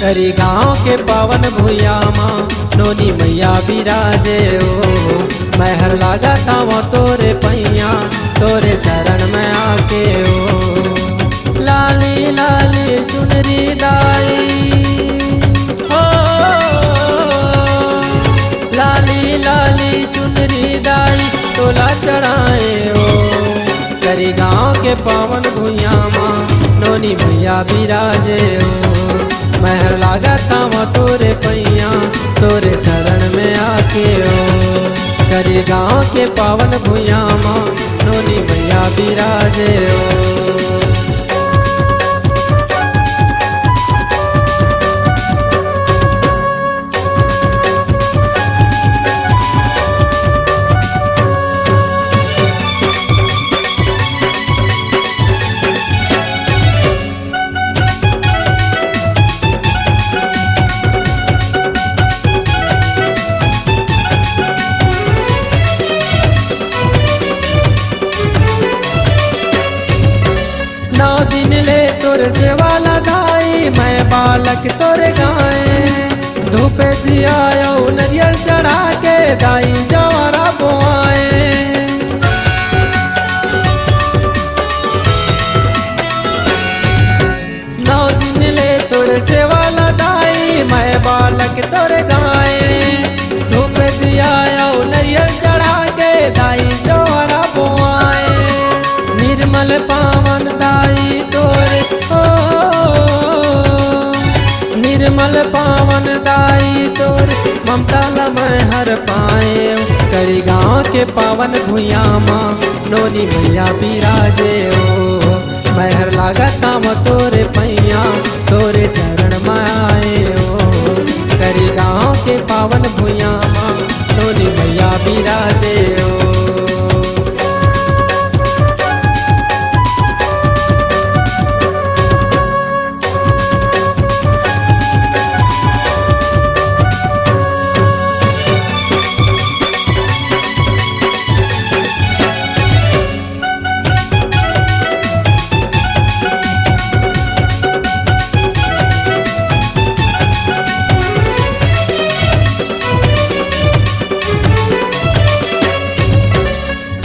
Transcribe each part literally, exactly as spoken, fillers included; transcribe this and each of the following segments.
तरी गांव के पावन भुइया मा नोनी मैया बिराजे ओ। मैं हर लागत आवा तोरे पैया, तोरे शरण में आके ओ। लाली लाली चुनरी दाई, ओ लाली लाली चुनरी दाई, तोला चढ़ाए ओ। तरी गांव के पावन भुइया मा नोनी मैया बिराजे ओ। मैं हर लागत आवा तोरे पैया, तोरे शरण में आके ओ। तरी गांव के पावन भुइया मा नोनी मैया बिराजे ओ। नौ दिन ले तोर सेवा लगाई, मैं बालक तोर गाए। धूप दिया अउ नरियल चढ़ा के दाई जवारा बोआए। नौ दिन ले तोर सेवा लगाई, मैं बालक तोर गाए। धूप दिया अउ नरियल चढ़ा के दाई जवारा बोआए। निर्मल पावन दाई तोर, ओ, निर्मल पावन दाई तोर ममता ल मैं हर पाए। करी गांव के पावन भुइया मा नोनी मैया बिराजे ओ। मैं हर लागत आवा तोरे पैया, तोरे शरण में आए ओ। करी गांव के पावन भुइया मा नोनी मैया बिराजे ओ।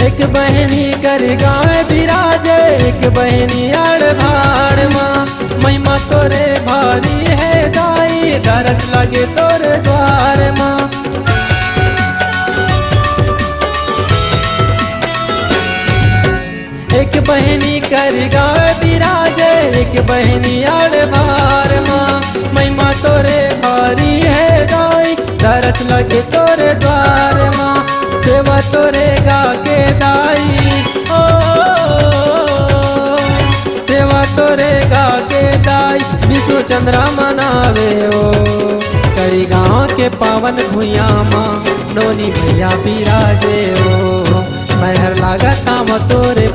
एक बहिनी कर गाँव बिराजे, एक बहिनी आड़ भाड़ मा। महिमा तोरे भारी हे दाई, दरद लगे तोरे द्वार मा। एक बहिनी कर गाँव बिराजे, एक बहिनी आड़ भाड़ मा। महिमा तोरे भारी हे दाई, दरद लगे तोरे द्वार मा। सेवा तोरे गा के दाई, ओ, सेवा तोरे गा के दाई, विष्णु चंद्रा मनावे ओ। करी गाँव के पावन भुइया मा, नोनी मैया बिराजे ओ। मैं हर लागत आवा तोरे